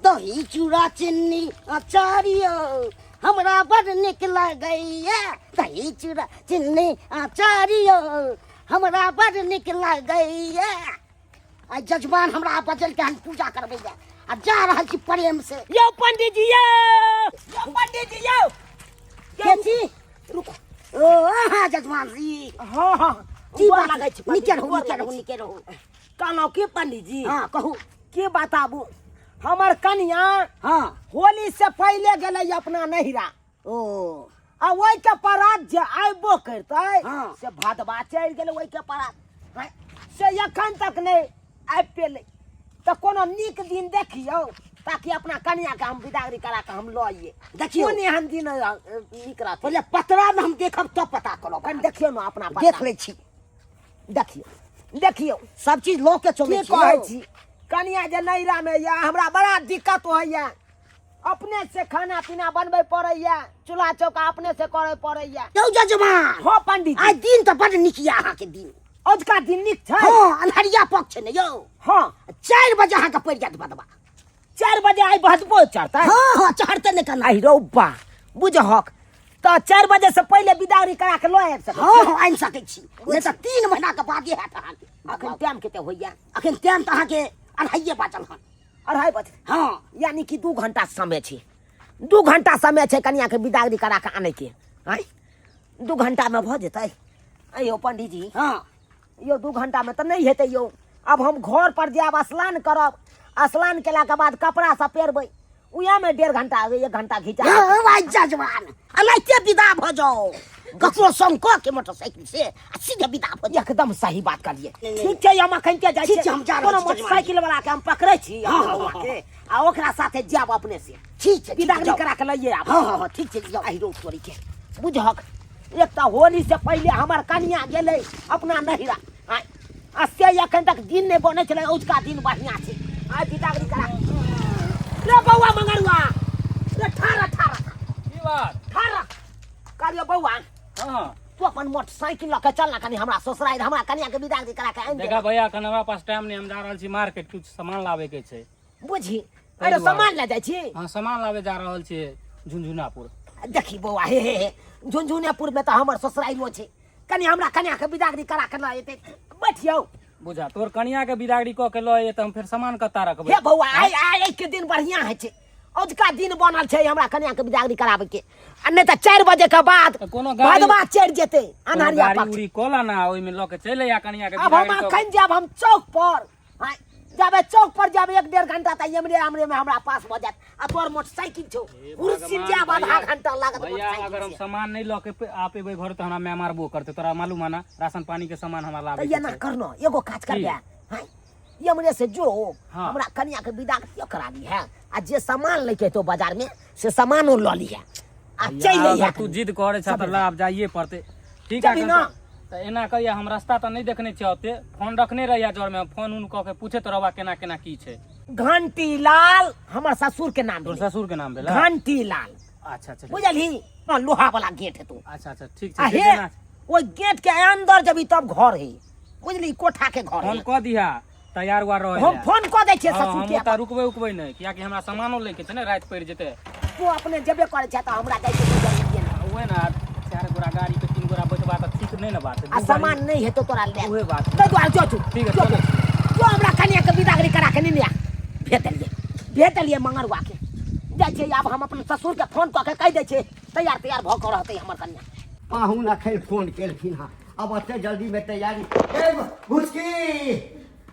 दही चूड़ा चिन्नी अचार यौ हमरा बड़ नीक लगैया। दही चूड़ा चिन्नी अचार यौ हमरा बड़ नीक लगैया। आ जजमान हमरा बजल के हम पूजा करबैया आ जा रहल छी प्रेम से। यौ पंडित जी यौ, यौ पंडित जी यौ। के छी? रुको। ओ अहाँ जजमान जी। हाँ हाँ। की गोर बात लागै छी नीके पंडित जी, रहू, गोर नीके लागै रहू, छी। नीके रहू। कहलहुँ की पंडित जी? हाँ कहू। की बताबू, हमर कनिया हाँ होली से पहले गेलै अपना नैहरा। ओ आ ओहि के परात जे आबो करतै हाँ। से भदवा चढ़ि गेलै ओहि के परात। हैं, से एखन तक नहि आबि पेलै। तऽ कोनो नीक दिन देखियौ ताकि अपना कनिया के हम विदागरी करा के हम लऽ अइयै। देखियौ। कोन एहन दिन नीक रहतै? पहिले पतरा में हम देखब तब पता करब। कनि देखियौ ने अपना पतरा। देख लै छी। देखियौ, देखियौ। सब चीज लऽ के चलै की छी कहै यौ। छी, कनिया जे नैहरा में यऽ हमरा बड़ा दिक्कत होइया। अपने से खाना पीना बनबै पड़ैया, चूल्हा चौका अपने से करे पड़ैया। यौ जजमान। हाँ पंडित जी। आइ दिन तऽ बड नीक यऽ अहाँके दिन। अजुका दिन नीक छै? हाँ, अन्हरिया पक्ष ने यौ। हाँ। 4 बजे अहाँके पड़ि जायत बदबा। 4 बजे आइ बदबो चढ़तै? हाँ, हाँ, चढ़तै ने कना। आइ रौ बा, बुझहक तऽ 4 बजे से पहिले विदागरी करा के लऽ आबि सकै हाँ, छी? हाँ, आनि सकै छी। नहि तऽ 3 महीना के बादे हैत अहाँके। अखन टाइम कते होइया? अखन टाइम तऽ अहाँके 2:30 बाजल हन। 2:30 बजे? हाँ। यानी कि 2 घंटा समय छै। 2 घंटा समय छै कनिया के विदागरी करा के आनै के। आँय, 2 घंटा में भऽ जेतै? अयौ पंडीजी। हाँ। यौ 2 घंटा में तऽ नहि हेतै यौ। आब हम घर पर जायब, स्नान करब, स्नान केला के बाद कपड़ा सब पहिरबै, उएह में 1.5 घंटा 1 घंटा घिचा यौ, भाइ जजमान, एनाहिते विदा भऽ जाउ ककरो संग कऽ के मोटरसाइकिल से आ सीधे विदा भऽ जाउ। एकदम सही बात कहलियै। नहीं, नहीं। ठीक छै, हम अखन के जाइ ठीक छी। छै, हम जा रहल कोनो छी जजमान। मोटरसाइकिल वाला के हम पकड़ै छी, हाँ, अपना हाँ, बौआ हाँ, के, आ ओकरा साथे जायब अपने से। ठीक छै, ठीक छै, विदागरी जाउ। करा के लइए आब। हाँ, हाँ, हाँ, ठीक छै, जाउ। आहि रौ तोरी के। बुझहक, एक तऽ होली से पहिले हमर कनिया गेलै अपना नैहरा, आ से एखन तक दिन नहि बनै छलै, औजका दिन बढ़िआँ छै। आइ विदागरी करा रे बौआ मंगरुआ रे, ठार ठार। की बात? ठार कहलियौ बौआ। हाँ। तू अपन मोटरसाइकिल लऽ के चल ना कनी हमरा ससुरारि, हमरा कनिया के विदागरी करा के आनि दे। देखा भैया, एखन हमरा पास टाइम नहीं, हम जा रहल छी मार्केट, कुछ सामान लाबे के छै। बुझी, ताहि अरे दुआरे। सामान लए जाइ छी? हाँ, सामान लाबे जा रहल छी झुनझुनापुर। देखी बौआ, हे हे हे, झुनझुनेपुर में तऽ हमर ससुरारियो छै, कनी हमरा कनिया के विदागरी करा के लऽ एतै। बैठियौ। बुझा, तोर कनिया के विदागरी कऽ के लऽ एतै तऽ हम फेर सामान कतऽ रखबै? हे बौआ, आइ आइ के दिन बढ़िया होइ छै, औजका दिन बनल छै हमरा कनिया के विदागरी कराबै के, आ नहि तऽ 4 बजे के बाद तऽ कोनो गाड़ी भदवा चढ़ि जेतै कोनो अन्हरिया गाड़ी पक्ष। उड़ी कऽ ला ना, ओहिमे लऽ के चलि अइहा कनिया के आब हम विदागरी कऽ के। अखन जायब हम चौक पर, आँय, जाबे चौक पर जाबे 1-1.5 घंटा तऽ एमरे एमरे में हमरा पास भऽ जायत। आ तोहर मोटरसाइकिल छौ, हे कुर्सी भगवान, जायब आधा भैया, घंटा लागत भैया, मोटरसाइकिल अगर हम से। सामान नहीं लऽ के आ पेबै घर तऽ हमरा माय मारबो करतै, तोरा मालूम है ना, राशन पानी के सामान हमरा लाबै तऽ के एना छै। करनो, एगो काज की? करबै, आँय, एमरे से जो हाँ। हमरा कनिया के विदा करा ली है, आ जे सामान लैके हेतौ बाजार में से सामानो लऽ लिहे आ भैया, चलि अइहे। अगर तू जिद करै छह तऽ सबेरे। लाभ जाइए पड़तै। ठीक है जेबही ना? तऽ एना कहिया, हम रास्ता तऽ नहि देखने छियै ओते, फोन रखने रहिया जर में, फोन उन कऽ के पूछैत रहबा केना केना की छै। घंटी लाल हमर ससुर के नाम तोर भेलै। ससुर के नाम भेलै? घंटी लाल। अच्छा अच्छा। बुझलही? हाँ, लोहा वाला गेट हेतौ। अच्छा अच्छा, ठीक आ छै, हे, जे जेना ओहि गेट के अंदर जबी तब घर है, बुझली, कोठा के घर फोन है। कऽ दिहा, तैयार उआर रहै हम लए। फोन कऽ दै छियै हाँ, ससुर हम के। ओतऽ रुकबै उकबै नहि, कियाकि हमरा सामानो लैके छै ने, राति पड़ि जेतै। तू अपने जेबे करै छै तऽ हमरा जाइ के कोइ जरूरी नहि। उहे ने, 4 गोरा गाड़ी पे 3 गोरा बैठबा तऽ ठीक नहि ने बात। आ दू गाड़ी- सामान नहि हेतौ तोरा ले। उहे बात। ताहि दुआरे जो तू। ठीक है, जो चलै। जो हमरा कनिया के विदागरी करा के नेने आ। भेटलियै, भेटलियै मंगरुआ के। जाइ छियै आब हम अपन ससुर के फोन कऽ के कहि दै छियै, तैयार तैयार भऽ कऽ रहतै हमर कनिया। पाहुन अखन फोन केलखिन हँ, अब एते जल्दी में तैयारी। ए घुसकी,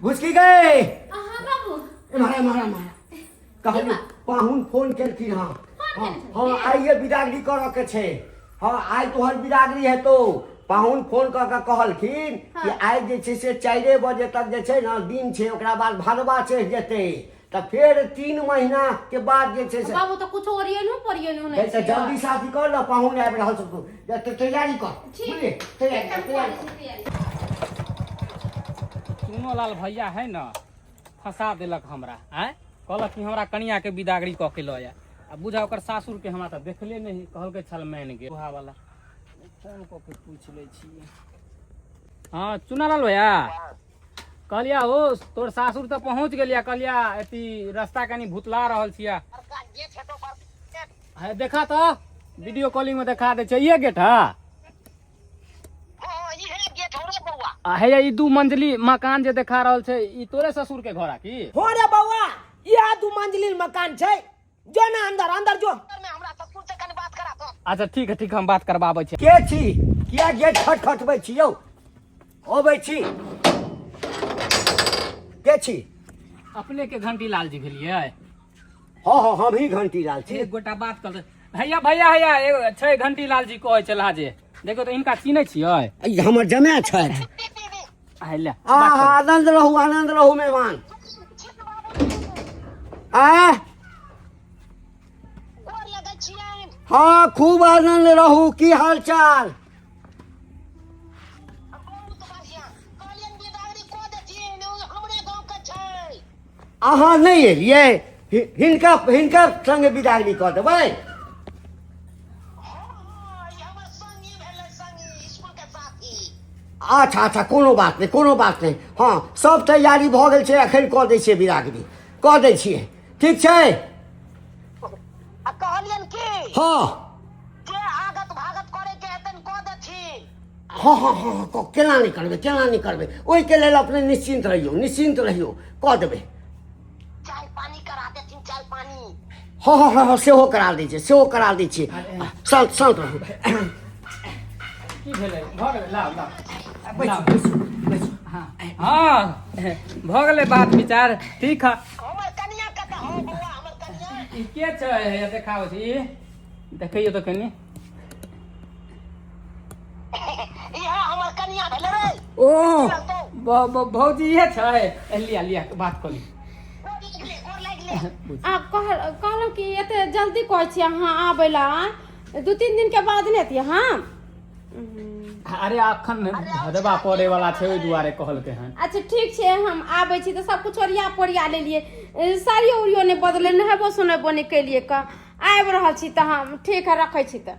घुसकी गए। अहाँ बाबू। एम्हर एम्हर एम्हर। कहली पाहुन फोन केलखिन हँ। हाँ, हाँ, आइए बिदागरी करऽ के छै। हाँ, आइ तोहर बिदागरी हेतौ। पाहुन फोन कऽ के कहलखिन कि आइ जे छै से 4 बजे तक जे छै ने दिन छै, ओकरा बाद भदवा चढ़ि जेतै, तऽ फेर 3 महीना के बाद जे छै से बाबू तऽ कुछो ओरियनो परियनो नहि तऽ छै। जल्दी शादी कर ल, पाहुन आबि रहल छौ, तऽ तैयारी कर। ठीक। बुझलियै? तैयारी कर, तैयारी कर। तैयारी। चुनोलाल भैया है न, फंसा देलक हमरा। आँय, कहलक कि हमरा कनिया के बिदागरी कऽ के लऽ आय, आ बुझा ओकर सासुर के हमरा तऽ देखले नहि, कहलकै छल मानि गेल लोहा वाला। फोन कऽ के पूछि लै छियै। हाँ चुनालाल भैया, कहलिया हो तोर सासुर तऽ पहुँच गेलिया, कहलिया अथी रास्ता कनि भुतला रहल छिया। हे देखा तऽ वीडियो कॉलिंग में देखा दै छै, इहे गेट है? आ हे ई दू मंजिली मकान जे देखा रहल छै, ई तोरे ससुर के घर आ की? हो रे बौआ, इएह दू मंजिल मकान छै। जो ना अंदर, अंदर जो। अच्छा ठीक है, ठीक है, हम बात करबाबै छी। के छी? किया गेट खटखटबै छी यौ? अबै छी। के छी? अपने के घंटी लाल जी भेलियै? हँ हँ, हम ही घंटी लाल छी। एक गोटा बात कर भैया, भैया भैया, एगो छै घंटी लाल जी कहै छलाह जे देखो तऽ हिनका चिन्है छियै? ई हमर जमाय छथि। आ ले। आ आनंद रहू, आनंद रहू मेहमान। आ हँ, खूब आनंद रहू। की हाल चाल? अहाँ नहि एलियै? हिनका हिनका संगे विदागरी कऽ देबै। अच्छा अच्छा, कोनो बात नहि, कोनो बात नहि। हँ, सब तैयारी भऽ गेल छै, एखन कऽ दै छियै, विदागरी कऽ दै छियै। ठीक छै। आ कहलियनि की हँ जे आगत भागत करे के हेतनि कऽ देथिन। हँ हँ हँ हँ, केना नहि करबै, केना नहि करबै। ओहिके लेल अपने निश्चिन्त रहियौ, निश्चिन्त रहियौ, कऽ देबै। चाय पानी करा देथिन, चाय पानी। हँ हँ हँ हँ, सेहो करा दै छियै, सेहो करा दै छियै। शान्त शान्त रहू। की भेलै? भऽ गेलै? लाउ लाउ। बैसू बैसू बैसू। हँ हँ, भऽ गेलै बात विचार, ठीक है। हमर कनिया कतऽ हौ बौआ, हमर कनिया? ई के छै? हे देखाबै छी, ई देखैयौ तऽ कनि। इएह हमर कनिया भेलै रे। ओ भौजी इहे छै? ए, लिया लिया, बात कऽ ली। गोर लागि ले, गोर लागि ले। आ कहलहुँ कि एते जल्दी कहै छी अहाँ आबै लए, 2-3 दिन के बाद नहि एतियै हम? अरे अखन भदवा पड़े वाला छै, ओहि दुआरे कहलकै हन। अच्छा ठीक छै, हम आबै छी। तऽ सब कुछ ओरिया पोरिया लेलियै, साड़ियो उड़ियो नहि बदलै, नहेबो सोनेबो नहि केलियै कऽ आबि रहल छी। तऽ हम ठीक है, रखै छी तऽ।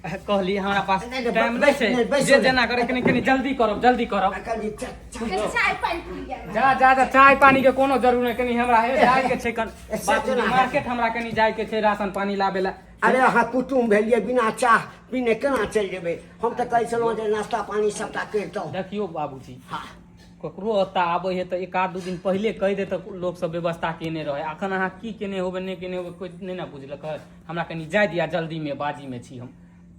कहली हमरा पास नहि, नहि, टाइम नहि छै। नहि, बैसू जे नहि। जेना करे, कनि कनि जल्दी करब, जल्दी करब। कनि चाय पानि पी लिअ। जा जा जा, चाय पानी के कोनो जरूर नहि, कनि हमरा हे जाय के छै कन से बाबूजी केना हेतै? मार्केट हमरा कनि जाय के छै राशन पानी लाबे ला। अरे अहाँ कुटुम्ब भेलियै, बिना चाह पीने केना चलि जेबै? हम तऽ कहै छलहुँ जे नाश्ता पानी सबटा करितहुँ। देखियौ बाबूजी, हँ। ककरो ओतऽ आबै है तऽ एक आध दू दिन पहिले कहि दे तऽ लोक सब व्यवस्था केने रहे। अखन अहाँ की केने होबै, नहि केने होबै, कोइ नहि ने बुझलक है। हमरा कनि जाय दिया, जल्दी में बाजी में छी हम।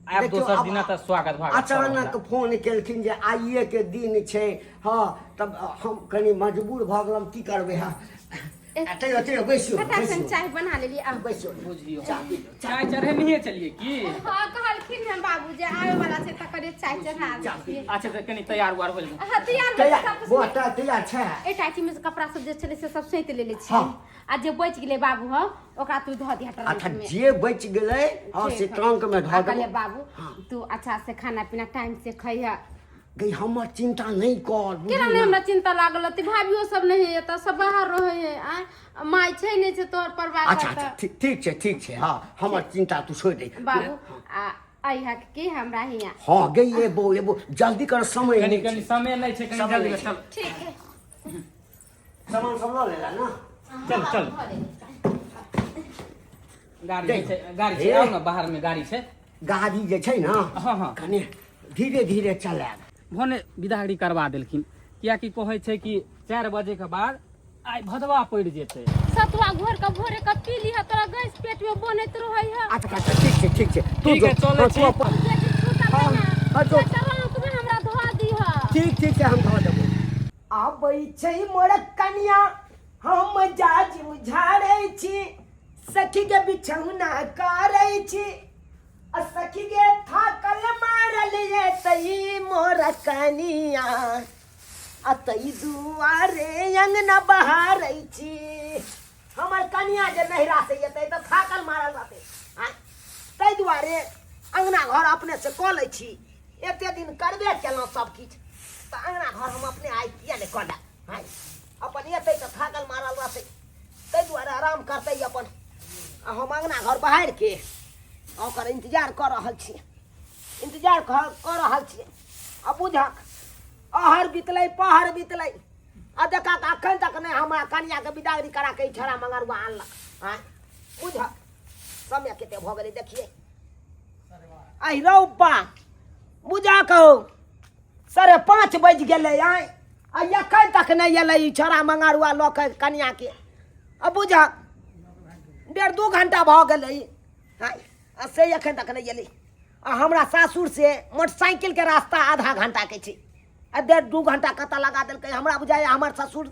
आयब देखियौ, दोसर आब दिना तऽ स्वागत भागत करब अचानक हमरा। फोन केलखिन जे आइए के दिन छै। हँ, तब हम कनि मजबूर भऽ गेलहुँ, की करबै। हँ, तैयो तैयो बैसियौ। फटाक से बैसियौ। चाय बना लेलियै आ बैसियौ। बुझियौ। चाह पी लियौ। चाय चढ़ेनहिए चलिए की? हँ, कहलखिन हन बाबू जे आबै वाला छै तऽ कनि चाय चढ़ा दै। अच्छा, तऽ कनि तैयार उआर होल। हँ, तैयार भेल तैयार सब कुछ। बौआ, तैयार छै। एहि टाइची में से कपड़ा सब जे छलै से सब सैंत लेले छियै। हँ। आ जे बचि गेलै बाबू हौ, ओकरा तू धऽ दिहा ट्रंक अच्छा में। जे बचि गेलै हँ से ठीक है। ट्रंक में धऽ आ कहलियै देबो। बाबू, हँ। तू अच्छा से खाना पीना टाइम से खइह। गई, हमर चिंता नहि कर। केना नहि हमरा चिंता लागल रहतै? भाभियो सब नहि है एतऽ, सब बाहर रहै है। आँय, माय छै नहि छै तोहर परवाह अच्छा करतऽ। अच्छा, ठीक ठीक छै, ठीक छै। हँ, हमर चिंता तू छोड़ि दे। बाबू, आ अइहा की हमरा हियाँ? हँ गई, एबो एबो, जल्दी कर, समय कनि नहि कनि छै। समय नहि छै, कनि समय जल्दी नहि छै। चल। ठीक है। सामान सब लऽ लेला ना? चल चल, गाड़ी देख। छै, गाड़ी छै। हे। आउ ने, बाहर में गाड़ी छै। गाड़ी जे छै ने, हँ हँ। कनि धीरे धीरे चलायब। भने विदागरी करवा देलखिन, कियाकि कहै छै कि 4 बजे के बाद आइ भदवा पड़ि जेतै। सतुआ घोर के भोरे के पी लिह, तोरा गैस पेट में बनैत रहै है। अच्छा अच्छा, ठीक छै, ठीक छै। तू ठीक जो। है, चलै हँ, तू छी। अपन जे चीज छूटल है ने, हँ, जो। से ट्रंक में हमरा धऽ दिह। ठीक ठीक छै, हम धऽ देबो। आबै छै मोर कनिया, हम जाजिम झाड़ै छी, सखी के बिछौना करै छी, आ सखी के थाकल मारल ये तई मोर कनिया, आ तई दुआरे अंगना बहारै छी। हमर कनिया जे नैहरा से एतै तऽ थाकल मारल रहतै, आँय, ताहि दुआरे अंगना घर अपने से कऽ लै छी। एते दिन करबे केलहुँ सब किछु, तऽ अंगना घर हम अपने आइ किया नहि कऽ लेब? आँय, अपन एतै तऽ थाकल मारल रहतै, ताहि दुआरे आराम करतै अपन, आ हम अंगना घर बहारिके ओकर इंतजार कऽ रहल छी, इंतजार कऽ रहल छी। आ बुझक अहर बितलै पहर बितलै आ देखा अखन तक नहि हमरा कनियाके बिदागरी करा के ई छड़ा मंगरुआ आनलक। आँय बुझ समय कते भऽ गेलै देखिए। आइ रौ बा बुझा कहो 5:30 बजि गेलै। आँय आ एखन तक नहि एलै ई छड़ा मंगरुआ लऽ के कनियाके। आ बुझ 1.5-2 घंटा भऽ गेलै। आँय आ से एखन तक नहि एलै। आ हमरा सासुर से मोटरसाइकिल के रास्ता आधा घंटा के छै आ 1.5-2 घंटा कतऽ लगा देलकै। हमरा बुझाइए हमर ससुर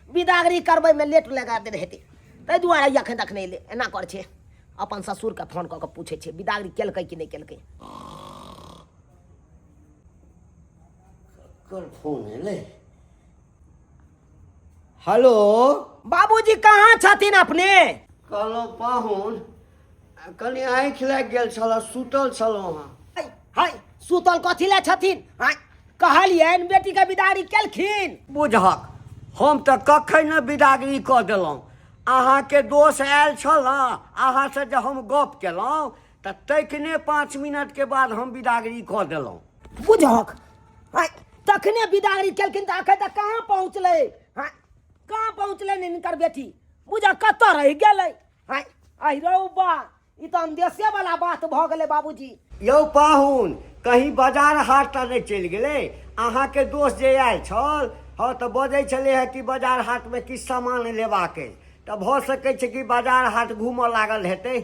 बिदागरी करबैमे लेट लगा देने हेतै, ताहि दुआरे एखन तक नहि एलै। एना कर छै अपन ससुरके फोन कऽ कऽ पूछै छै बिदागरी केलकै कि नहि केलकै। ककर फोन एलै? हेलो बाबूजी कहाँ छथिन अपने? कहलहुँ पाहुन कनि आँखि लागि गेल छल, सुतल छलहुँ हँ। हाय सुतल कथी लए छथिन? कहलियनि बेटीके बिदागरी केलखिन। बुझहक हम तऽ कखन ने बिदागरी कऽ देलहुँ। अहाँके दोष आयल छल ने, अहाँसँ जे हम गप केलहुँ तऽ तखने 5 मिनटके बाद हम बिदागरी कऽ देलहुँ। बुझहक तखने बिदागरी केलखिन तऽ अखन तक कहाँ पहुँचलै? कहाँ पहुँचलै हिनकर बेटी? बुझ कतऽ रहि गेलै? आइ रौ बा ई तऽ अंदेशे वाला बात भऽ गेलै बाबूजी। यौ पाहुन कहीं बाजार हाट तऽ नहि चलि गेलै? अहाँके दोस्त जे आयल छल हँ तऽ बजै छलै हँ कि बाजार हाटमे किछु सामान लेबाक अछि, तऽ भऽ सकै छै कि बाजार हाट घूमऽ लागल हेतै।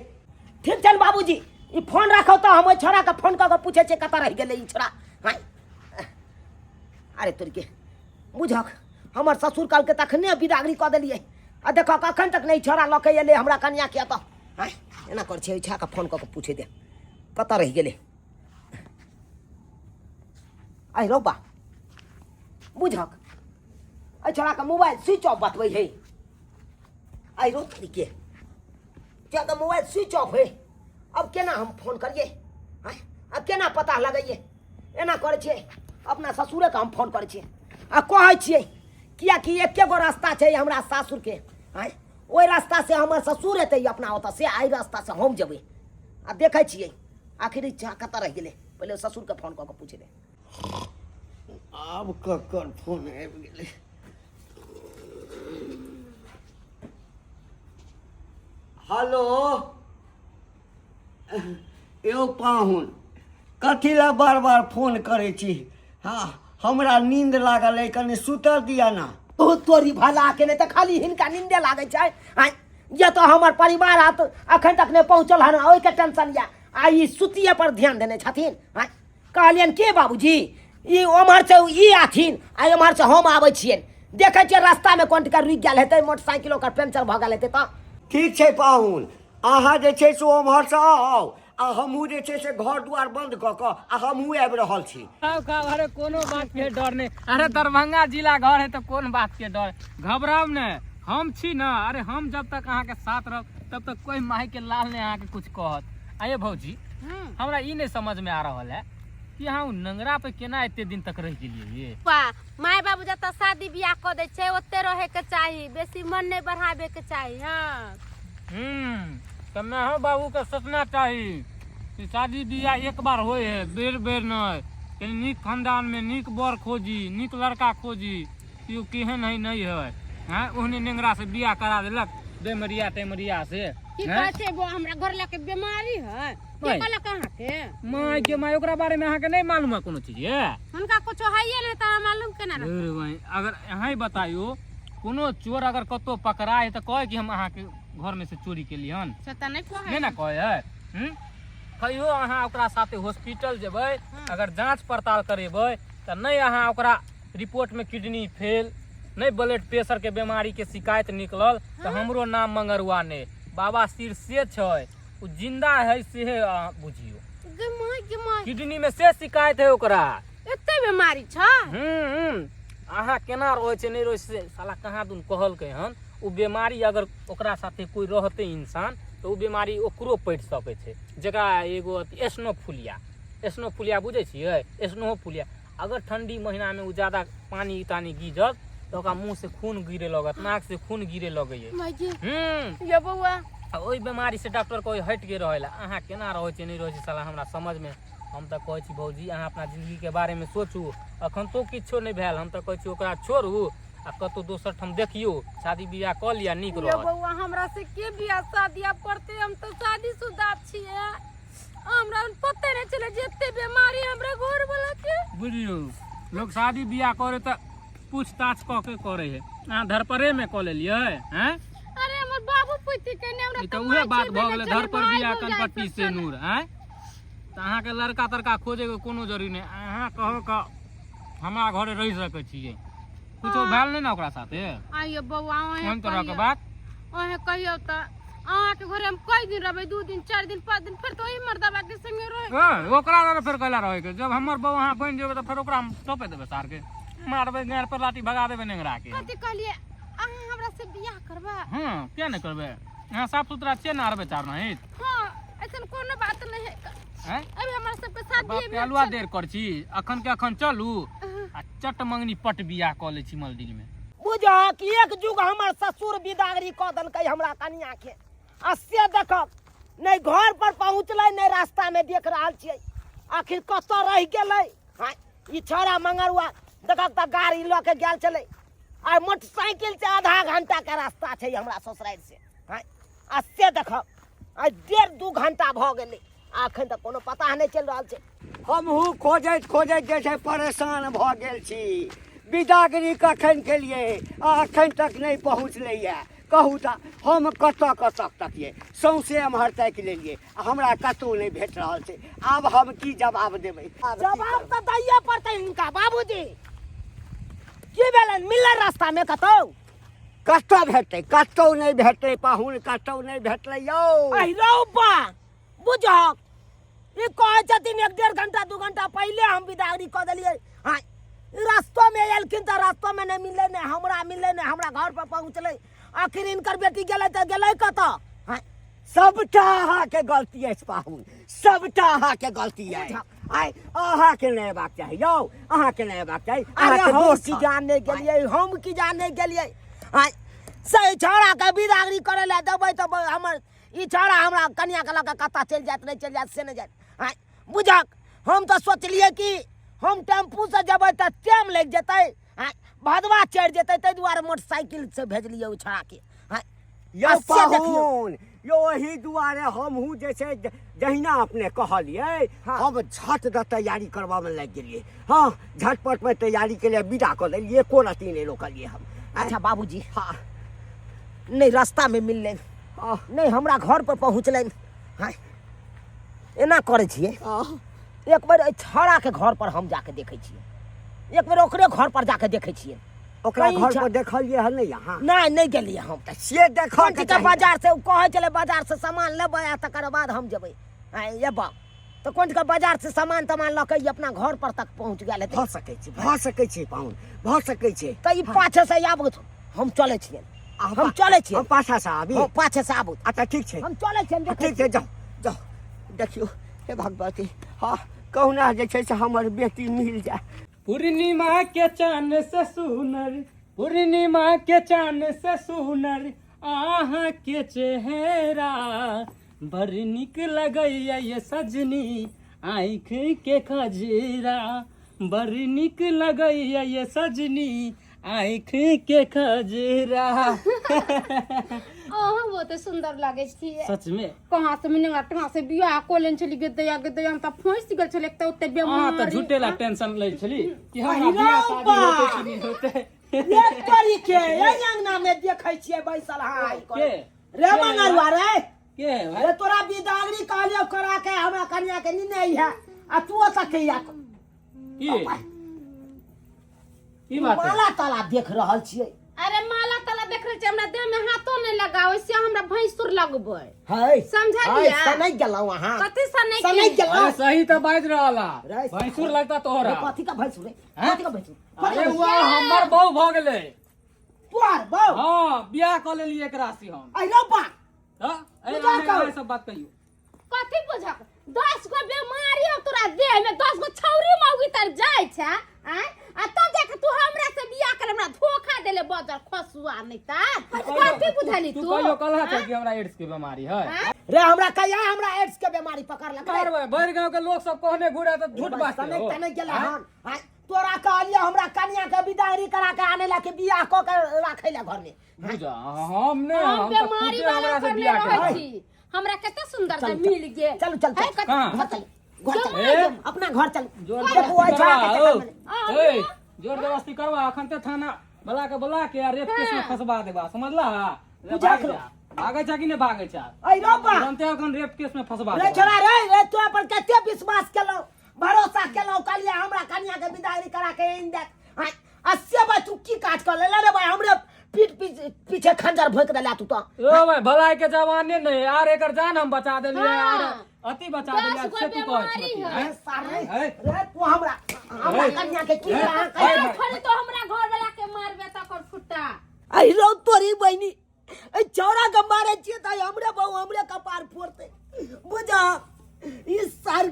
ठीक छनि बाबूजी, ई फोन राखौ तऽ हम ओहि छोड़ाके फोन कऽ कऽ पूछै छियै कतऽ रहि गेलै ई छोड़ा। अरे तोरीके बुझक हमर ससुर कहलकै तखने बिदागरी कऽ देलियै आ देखऽ अखन तक नहि छोड़ा लऽ के एलै हमरा कनियाके एतऽ। एना कर छै ओहि फोन कऽ कऽ पूछै दे कतऽ रहि गेलै। आइ रौ बा बुझक एहि छोड़ाके मोबाइल स्विच ऑफ बतबै है। आइ रौ तोरीके छोड़ाके मोबाइल स्विच ऑफ है, अब केना हम फोन करियै? आब केना पता लगैयै? एना करै छियै अपना ससुरेके हम फोन करै छियै आ कहै छियै किएकि एके गो रास्ता छै हमरा सासुरके। आँय ओहि रास्तासँ हमर ससुर एतै अपना ओतऽ से, एहि रास्तासँ हम जेबै आ देखै छियै आखिर ई कतऽ रहि गेलै। पहिले ससुरके फोन कऽ कऽ पूछि ले। आब ककर फोन आबि गेलै? हेलो यौ पाहुन कथी लए बार बार फोन करै छी? हँ हमरा नींद लागल अइ, कनि सुतऽ दिअ ने। ओ तोरी भला के नहि तऽ खाली हिनका नींदे लागै छै। आँय जे तऽ हमर परिवार आत अखन तक नहि पहुँचल हन ओहिके टेंशन यऽ आ ई सुतिए पर ध्यान देने छथिन। आँय कहलियनि के बाबूजी ई ओम्हर से ई आथिन आ एम्हर से हम आबै छियनि, देखै छियै रास्तामे कोन टिका रुकि गेल हेतै मोटरसाइकिल ओकर पंचर भऽ गेल हेतै तऽ। ठीक छै पाहुन, अहाँ जे छै से ओम्हरसँ आउ आ हमहूँ जे छै से घर दुआर बंद कऽ कऽ आ हमहूँ आबि रहल छी। खाउ खाउ, अरे कोनो बात के डर नहीं। अरे दरभंगा जिला घर है तो कोन बात के डर, घबराउ ने, हम छी ना। अरे हम जब तक अहाँ के साथ रहब तब तक कोई माई के लाल नहीं अहाँ के कुछ कहत। आये भौजी हमरा ई नहीं समझ में आ रहल है कि अहाँ उ नंगरा पे केना एते दिन तक रह गेलिए ये? माय बाबू जतऽ शादी बियाह कऽ दै छै ओते रहे के चाही, बेसी मन नहीं बढ़ावे के चाही। हाँ तऽ मायो बाबू के सोचना चाही कि शादी बियाह एक बार होय है, बेर बेर नहीं। कनि नीक खानदान में नीक बर खोजी, नीक लड़का खोजी, कि ओ केहन है नहीं है। हाँ ओहने नेंगरा से बियाह करा देलक बेमरिया टेमरिया से। की कहै छै बौआ, हमरा घर लके बीमारी है के माय। कहलक अहाँके? माय के माय, ओकरा बारे में अहाँके नहीं मालूम है कोनो चीज ये? हुनका कुछो है नहीं तऽ मालूम केना रहतै? अरे भाई, अगर अहाँ बताइयो कोनो चोर अगर कतौ पकड़ाए तऽ कहे कि हम अहाँके घर में से चोरी केली हन? से तऽ नहीं कहै। नहीं ना कहे है। कहियो अहाँ ओकरा साथे हॉस्पिटल जेबै, अगर जांच पड़ताल करेबै तऽ नहीं अहाँ ओकरा रिपोर्ट में किडनी फेल, नहीं ब्लड प्रेशर के बीमारी के शिकायत निकलल तऽ हमरो नाम मंगरुआ नहीं। बाबा सिर से छै, उ जिंदा है से बुझियो। गे माय, गे माय। किडनी में से शिकायत है ओकरा। एते बीमारी छै? अहाँ केना रहै छै नहीं रहै छै साला कहाँ दुन कहलकै हन। उ बीमारी अगर ओकरा साथे कोई रहतै इंसान तऽ उ बीमारी ओकरो पड़ि सकै छै। जकरा एगो अथी एस्नोफुलिया, एस्नोफुलिया बुझै छियै? एस्नोफुलिया अगर ठंडी महीना में उ ज्यादा पानी तानी गिजत तऽ ओकरा मुँह से खून गिरे लगत, नाक से खून गिरे लगैए। ये बौआ। आ ओहि बीमारी से डॉक्टर कोई हटि के रहै ला। अहाँ केना रहै छै नहीं रहै छै साला हमरा समझ में हम तऽ कहै छी भौजी अहाँ अपना जिन्दगीके बारेमे सोचू अखन तो किछो नहि भेल हम तऽ कहै छी ओकरा छोड़ू आ कतहु दोसर ठाम देखियौ शादी बियाह कऽ लिअ नीक यौ रहत बौआ हमरा से के बियाह शादी आब करते हम तऽ शादीशुदा छियै हमरा पते नहि चले जे एते बीमारी हमरा घर वाला के बुझियौ लोक शादी बियाह करे तऽ पूछताछ कऽ के करे है अहाँ धरपरेमे कऽ लेलियै हैं अरे हमर बाबू पुती के ने हमरा ई तऽ तऽ उहे माय बात छेबे भऽ नहि गेलै छलै, धर पर भाय बियाह भौजाइ कनपट्टी सब से छलै। नूर आँय तऽ अहाँके लड़का तड़का खोजैके कोनो जरूरी नहि अहाँ कहो कऽ हमरा घरे रहि सकै छियै कुछो भेल नहि ने ओकरा साथे आइयो बौआ अहें कोन तरहके कहियौ बात अहें कहियौ तऽ अहाँके घरे हम कई दिन रहबै दू दिन चारि दिन पाँच दिन फेर तऽ ओही मर्दबा के संगे रह ए, ओकरा लग फेर कैला रहैके जब हमर बहू अहाँ बनि जेबै तऽ फेर ओकरा हम सौंपे देबै सारके मारबै गाँड़ पर लाठी भगा देबै नेंगरा के कथी कहलियै अहाँ हमरा से बियाह करबै हँ किया नहि करबै अहाँ साफ सुथरा छियै ने अरबे चार नहीं हाँ ऐसन कोनो बात नहीं है हैं अभी हमरा सबके शादी बाप के अलुआ देर कर छी अखन के अखन चलू आ चट मंगनी पट बियाह कऽ लै छी मलदिन में बुझह कि एक जुग हमर ससुर बिदागरी कऽ देलकै हमरा कनिया के आ से देखब नहि घर पर पहुँचलै नहि रास्ता में देख रहल छियै आखिर कतऽ रहि गेलै हाँ ई छौड़ा मंगरुआ देखक तऽ गाड़ी लऽ के गेल छलै आ मोटरसाइकिल से आधा घंटा के रास्ता छै हमरा ससुरारि से हाँ आ से देखब आ डेढ़ दू घंटा भऽ गेलै आ एखन तक कोनो पता नहि चलि रहल छै हमहूँ खोजैत खोजैत जे छै परेशान भऽ गेल छी बिदागरी कखन केलियै आ एखन तक नहि पहुँचलैए कहू तऽ हम कतऽ कतऽ तकियै सौँसे एम्हर ताकि लेलियै आ हमरा कतहु नहि भेट रहल छै आब हम की जवाब देबै आब की जवाब करबै? तऽ दैये पड़तै हिनका बाबूजी की भेलनि मिललै रास्तामे कतौ कतऽ भेटतै कतहु नहि भेटतै पाहुन कतहु नहि भेटलै यौ अहि रौ बा बुझहक ई कहै छथिन एक डेढ़ घंटा दू घंटा पहिले हम बिदागरी कऽ देलियै हँ रस्तोमे एलखिन तऽ रस्तोमे नहि मिललै नहि हमरा मिललै नहि हमरा घर पर पहुँचलै आखिर हिनकर बेटी गेलै तऽ गेलै कतऽ हँ सबटा अहाँके गलती अछि पाहुन सबटा अहाँके गलती अछि आइ अहाँके नहि अयबाक चाही यौ अहाँके नहि अयबाक चाही अरे अहाँके हम दोस्त की छल। जाने गेलियै हम की जाने गेलियै आँय से छौड़ाके बिदागरी करै लए देबै तऽ हमर ई छौड़ा हमरा कनियाके लऽ कऽ कतऽ चलि जायत नहि चलि जायत से नहि जायत आँय बुझक हम तऽ सोचलियै कि हम टेम्पूसँ जेबै तऽ टाइम लागि जेतै आँय भदवा चढ़ि जेतै ताहि दुआरे मोटरसाइकिलसँ भेजलियै ओहि छौड़ाके आँय यौ आ से देखियौ। पाहुन यौ एहि दुआरे हमहूँ जे छै जहिना अपने कहलियै हाँ। हम झट दऽ तैयारी करबामे लागि गेलियै हँ झटपटमे तैयारी के लिए विदा कऽ देलियै एको रत्ती नहि रोकलियै हम अच्छा बाबूजी हाँ नहि रास्तामे मिललनि हाँ नहि हमरा घर पर पहुँचलनि हाँ एना करै छियै हाँ एक बेर एहि छौड़ाके घर पर हम जाके देखै छियै एक बेर ओकरे घर पर जाके देखै छियै ओकरा कहीं घर छा- पर देखलियै हन नहि अहाँ नहि नहि गेलियै हम तऽ से देखऽ कोन के चीजके चाही बाजार से ओ कहै छलै बाजार से सामान लेबै आ तकर बाद हम जेबै आँय एबऽ तऽ कोन चीजके बाजार से सामान तामान लऽ के ई अपना घर पर तक पहुँच गेल हेतै भऽ सकै छै भऽ सकै छै पाहुन भऽ सकै छै तऽ ई पाछे से आबथु हम चलै छियनि अहाँ हम चलै छियै हम पाछा से आबी हँ पाछे से आबू अच्छा ठीक छै हम चलै छियनि देखै ठीक छै जाउ जाउ देखियौ हे भगवती हँ कहुना जे छै से हमर बेटी मिल जाय पूर्णिमा के चान से सुनर पूर्णिमा के चान से सुनर अहाँ के चेहरा बड़ नीक लगैया ये सजनी आँखि के खजरा बड़ नीक लगैया ये सजनी आँखि के खजरा अहाँ बहुते सुंदर लागै छियै सच में कहाँ से मिने कहाँ से बियाह कऽ लेने छली गे दया गे दया हम तऽ फँसि गेल छलै एक तऽ ओते अहाँ तऽ बेमारी झूठे ला टेंशन लै छली कि हमरा अहिरौ बियाह शादी बा। होतै कि नहि होतै एक तरीके एहि अंगना में देखै छियै बैसल हाय के रे मंगरुआ रे के है भाई रे तोरा बिदागरी कहलियौ करा के हमरा कनिया के निने है आ तू ओतऽ के या की की बात है माला ताला देख रहल छियै अरे माला ताला देख रहल छी हमरा देह में हाथो नहीं लगावे से हमरा भैंसुर लगबै है समझलियै? सनै गेलहुँ अहाँ कथी से नहीं सनै की? गेलहुँ अरे सही तो बाज रहल रे, भैंसुर लगता तोहरा रे, कथी का भैंसुर रे हैं? कथी का भैंसुर कथी का अरे भैंसुर? हुआ हमर बहू भऽ गेलै तोहर बहू हाँ बियाह कऽ लेलियै एकरा से हम अरे रौ बा हाँ अरे पूजा अहाँ करू। सब बात कहियौ कथी बुझक 10 गो बीमारी हो तोरा देह में 10 गो छौरी मौगी तर जाय छै आय आ तब जाके तू हमरा से बियाह कर हमरा धोखा देले बजर खसुआ नहीं त कथी बुझली तू तू कहियो कहला था कि हमरा एड्स के बीमारी है आँय? रे हमरा कहिया हमरा एड्स के बीमारी पकड़लक रे? मारबै भरि गाँव के लोक सब कहने घुरे तऽ झूठ बाजतै समय हो। तने गेला हन आँय, तोरा कहलियो हमरा कनिया के विदागरी करा के आने ला के बियाह क के राखे ला घर में। बुझा हम नहि, हम हम तऽ बीमारी खुदे वाला हमरा से घर में बियाह रहै केलक। छी। हमरा कते सुंदर चल, से चल। मिल गेल। चलू चल है, चल। कते- कहाँ? घर चल, घर चल। ए? अपना घर चल। जोर देखू ओहि जबरदस्ती छोड़ा के करबा, चक्कर में। ओ। ए, जोर जबरदस्ती करबा अखन ते थाना बोला के बोला के आ रेप केस में फंसवा देबा, समझला? रे बुझा भाग करो। जा। भागै छा कि नहि भागै छा? ऐ रौबा। तुरन्ते अखन रेप केस में फंसवा रे देबा। छोड़ा रे, रे तोरा पर कते विश्वास केलौ, भरोसा केलौ, कहलियै हमरा कनिया के विदागरी करा के आनि देत। आँय, आ से भाई तू की काज कऽ लेले रे भाई? हमरे पीठ पीछे खंजर भोंकि देला तू तऽ। ओ भाई, भलाई के जवाने नहीं यार, एकर जान हम बचा देलियै हाँ। यार, अति बचा देलियै, 10 गो से तू कहै बीमारी छी है। रे सार रे, है? रे तू हमरा हमरा है? कनिया के की है? कहाँ है? कहिया? थोड़े तो हमरा घर वाला के मारबे तकर फुट्टा। अहि रौ तोरी बहिनी, एहि छौड़ा के मारे छियै तऽ हमरे बहु हमरे कपार फोड़तै। बुझा ई सार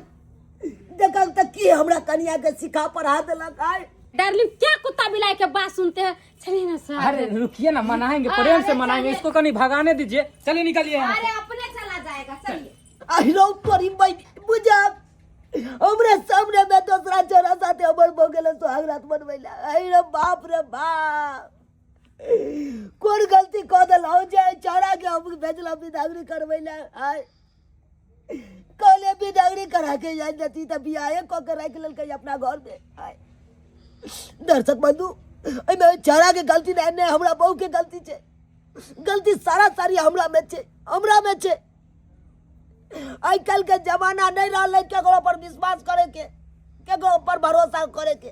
देखल तऽ की हमरा कनिया के सिखा पढ़ा देलक आइ। डार्लिंग, क्या कुत्ता बिलाई के बात सुनते हैं? चलिए ना सर। अरे रुकिए ना, मनाएंगे, प्रेम से अरे मनाएंगे, चलिए। इसको कहीं भगाने दीजिए। चलिए निकलिए यहाँ से। अरे अपने चला जाएगा, चलिए। अहि रौ तोरी बहिनी, बुझा हमरे सामने में दोसरा छोरा साथे हमर भऽ गेल सुहाग रात मनबै लए। अहि रे बाप रे बाप, कोन गलती कऽ देलहुँ जे एहि छौड़ा के हम भेजलहुँ बिदागरी करबै लए? आइ कहलियै बिदागरी करा के आनि देती तऽ बियाहे कऽ के राखि लेलकै अपना घरमे। आइ दर्शक बंधु, एहिमे ओहि छौड़ाके गलती नहि, नहि हमरा बहुके गलती छै। गलती सारा सारी हमरामे छै, हमरामे छै। आइ काल्हिके जमाना नहि रहलै केकरो पर विश्वास करैके, केकरो पर भरोसा करैके।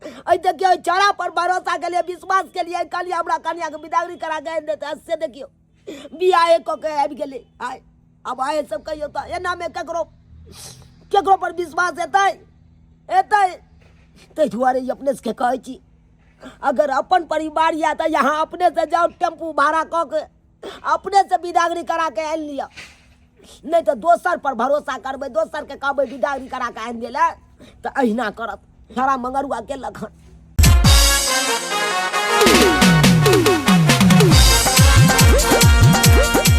एहि देखियौ, एहि छौड़ा पर भरोसा केलियै, विश्वास केलियै, कहलियै हमरा कनियाके बिदागरी करा के आनि देतै, से देखियौ बियाहे कऽ के आबि गेलै। आइ आब आइ सब कहियौ तऽ एनामे केकरो केकरो पर विश्वास हेतै? हेतै? ताहि दुआरे ई अपने सबके कहै छी, अगर अपन परिवार यऽ तऽ यहाँ अपने से जाउ, टेम्पू भाड़ा कऽ के अपने से बिदागरी करा के आनि लिअ, नहि तऽ दोसर पर भरोसा करबै, दोसरके कहबै बिदागरी करा के आनि दै लए, तऽ अहिना करत। सारा मंगरुआ केलक हन।